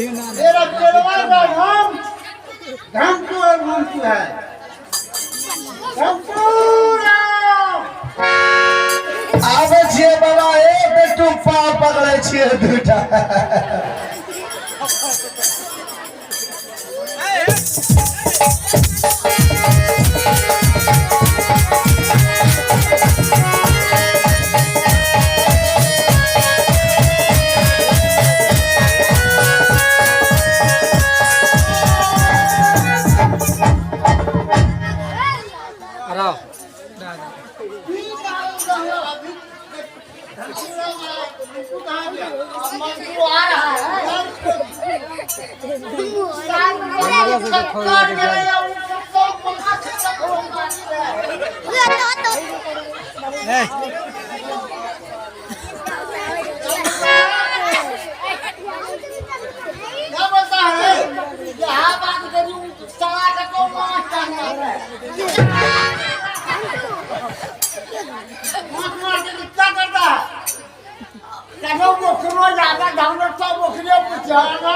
मेरा चेलवा का नाम घंटू और मंटू है। घंटू राम। आबै छियै बाबा, एक बेटू पाव पकड़ै छियै दूटा। मंटू आ रहा है। क्या बोलता है? यहाँ बात करूं, साला का तो माछ चाहता है। माछ मार के क्या करता है? कहो बोखरो ज्यादा डाउनलोड सब बोखरे पूछा ना।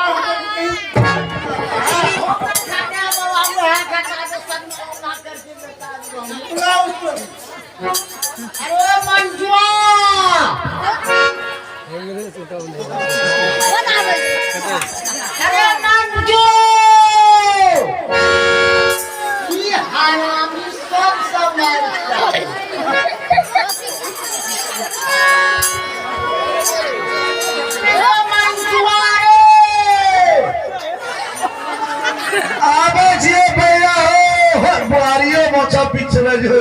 अरे मंजुआ, अरे मंजू, ये हरामी सब सब मारता है। अरे मंजुआ रे। आबै छियै भैया हो, बुआरियो मोछा पिछले जो।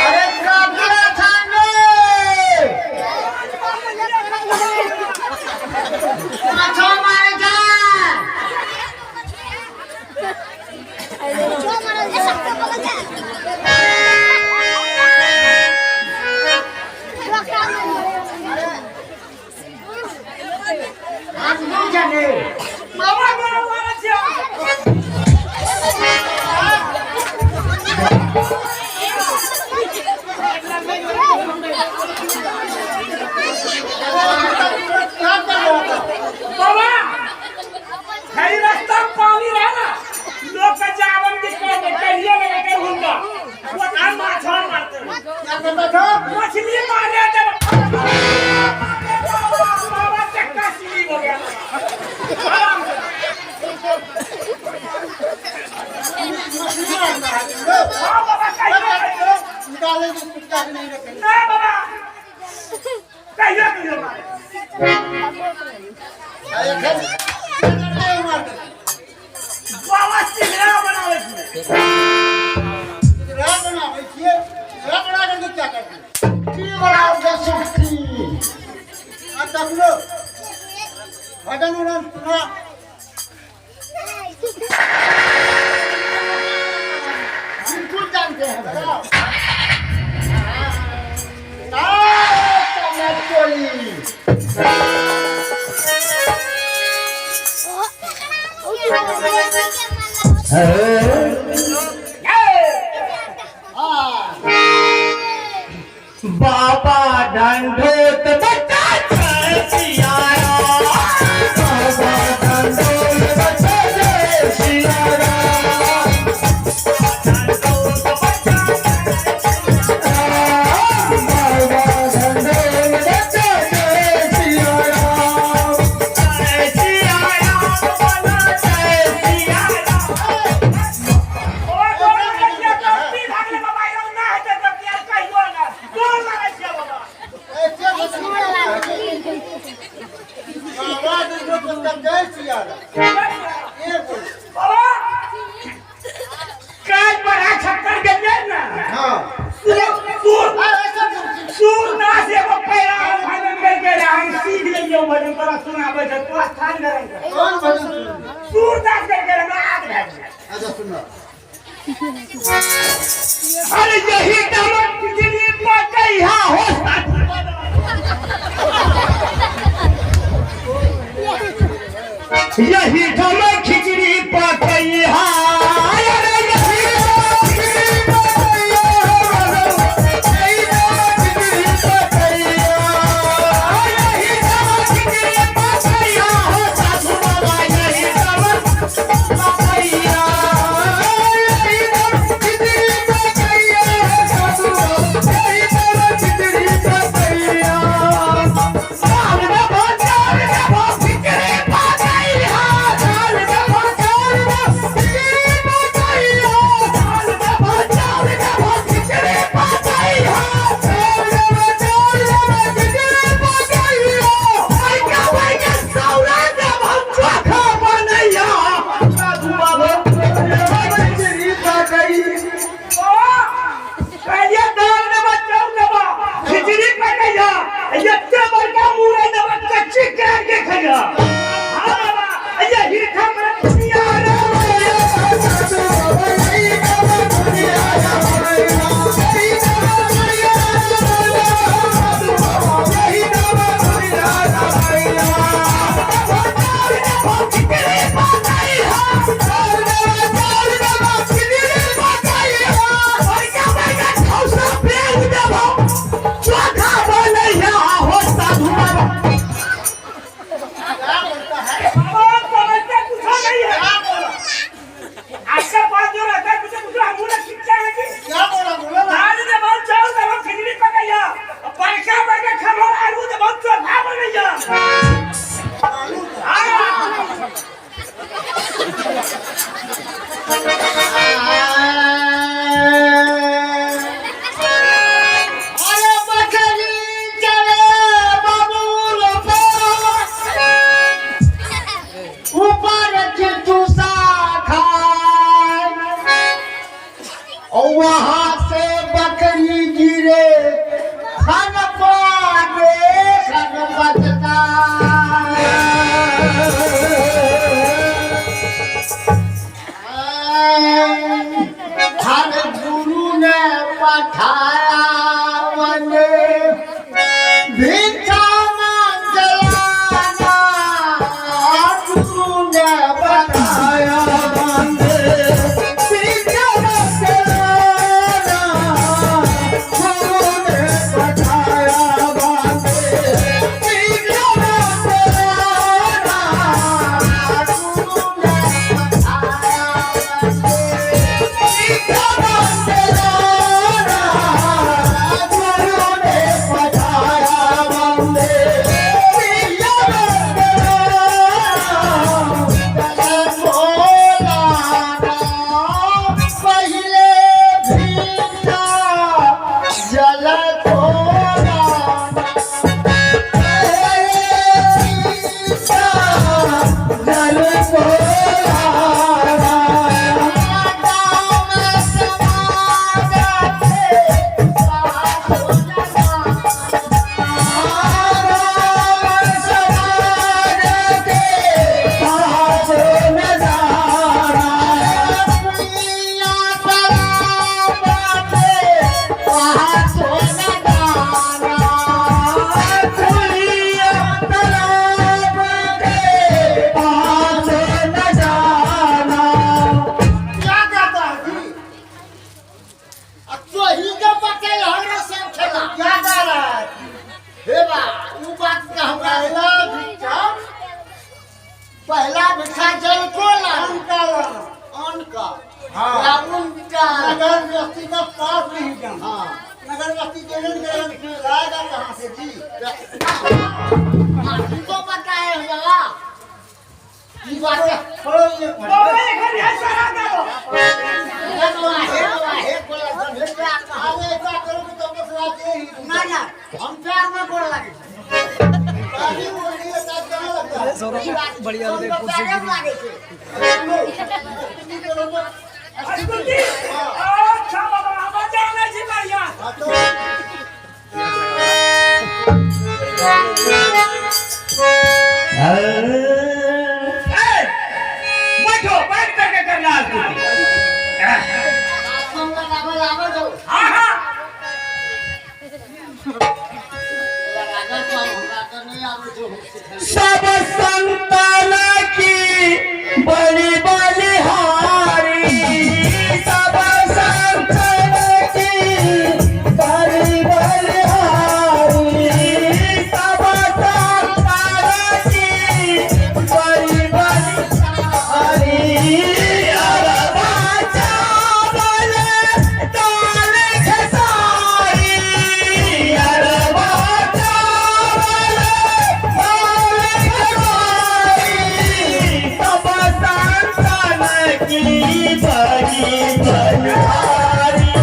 अरे काकड़ा छाने माछा मारे जा। आज नहीं जाने। बाबा, बाबा, बाबा, छियै। क्या कर रहा था? बाबा, हई रास्ता में पानी रहे ना, लोग के जावन के कहियो लगा के हुंदा वो धान माछ मारते रहे। क्या करता था? मछली मारे थे बाबा, चक्का स्लिप हो गया आराम से। मछली मारता है? हाँ बाबा, कहियो कहियो। निकाले तो कुत्ता के नहीं रखे। ना बाबा, कहियो कहियो मारे। अरे खेल क्या करते हो मारते? बाबा, सिंघड़ा बनावे छियै। सिंघड़ा बनाबै छियै? सिंघड़ा बना करके क्या करते? की बनाओगे सुखी? अच्छा सुनो, भजन उजन सुना। बिल्कुल जानते हैं भजन। आ, चली। हाँ। बाबा ढंढोत बच्चा सियारा, बाबा ढंढोत बच्चा सियारा, बाबा ढंढोत बच्चा सियारा, जय सियाराम बोलो, जय सियाराम। ओ गोर लागै छियै, गलती भए गेलै बाबा, एना ना हेतै गलती आर कहियो ना। गोर लागै छियै बाबा। ऐसे भजन बाबा दुर्गा बच्चा जय सिया राम ये बोलो। बाबा, काल बड़ा छक्कर गेलियै ने। हाँ। सुर सुर ऐसा बोलती। सूरदास एगो पैरा हम भजन करके रहे, हम सीख लेलियै भजन, तोरा सुनाबै छै, तू स्थान ग्रहण कर। कौन भजन सुनो? सूरदास करके रहे, हमरा याद भए गेलै। अच्छा सुनो। अरे यही दामन खिचड़ी पकैहा हो साथी। यही ठाम खिचड़ी जी तो बताए बाबा ई बात बाबा एखन है सरा दो। हे बाबा, हे बाबा, हे कोला हे प्यार में। अरे ऐसा करो कि तुमको सुना के ही ना ना, हम प्यार में गोड़ लगे। गाली बोल रही है साथ कहाँ लगता है? ई बात बढ़िया हम तो कुर्सी प्यारे में लागे छे। स्तुति। अच्छा बाबा, हम जानै छी बढ़िया। हाँ तो ए, बैठो, बैठ करके करना स्तुति। आत्मा लगावे लावे दो। हाँ हाँ। लगावे तो हमरा तो नहीं आवे छो। सब संतान की बड़ी बलिहारी, सब संतान की बड़ी बलिहारी, सब संतान की बड़ी बलिहारी। अरबा चावल दाल खेसारी, अरबा चावल दाल खेसारी, सब संतान की बड़ी बलिहारी।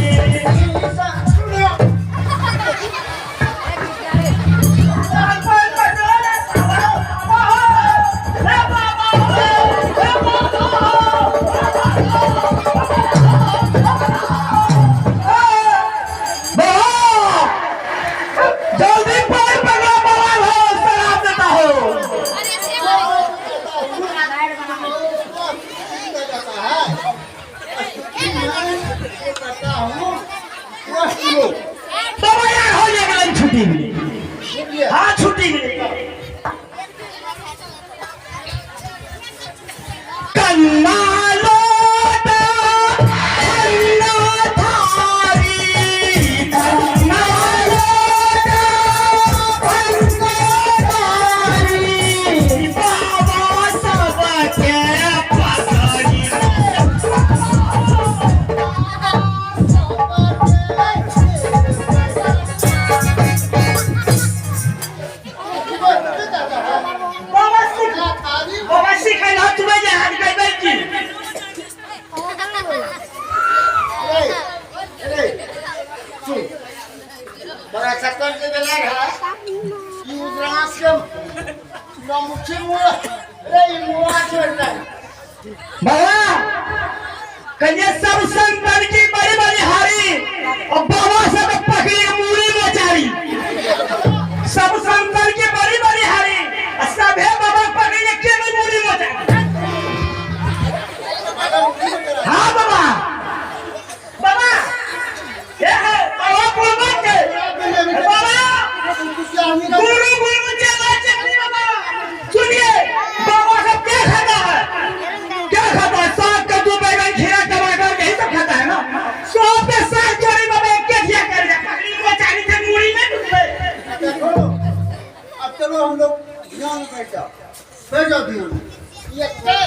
बाबा, जल्दी पैर पकड़ो बाबा हो, शराब देता हो। करता हूँ 10 किलो। बाबा यार हो जाएगा छुट्टी मिली। हाँ छुट्टी मिली। कन्ना लोटा कन्ना थारी, कन्ना लोटा कन्ना थारी, बाबा सबके पकड़ी। बाबा सीख, बाबा सिखै ला तुम्हें जे हाथ करबै की। बड़ा चक्कर के बेला है ई उद्रास के नमुखी मुआ रे, ई मुआ छोड़ दे। बाबा कन्या सब संतन की बड़ी बलिहारी और बाबा सब पकड़ी के मूड़ी मोचारी। सब संतन की बड़ी बलिहारी और सभे बाबा पकड़ी के केवल मूड़ी मोचारी। हाँ बाबा, बाबा ये है बाबा पूर्वज के बाबा गुरु गुरु चेला चेली। बाबा सुनिए, बाबा सब क्या खाता है? क्या खाता है? साग, कद्दू, बैगन, खीरा, टमाटर, यही सब खाता है ना? सौ पे साग चोरी बाबा एक के दिया कर दिया पकड़ी मोचारी थे मूड़ी में डूबे। देखो, अब चलो हम लोग ध्यान में बैठ जाओ, बैठ जाओ ध्यान में। ये के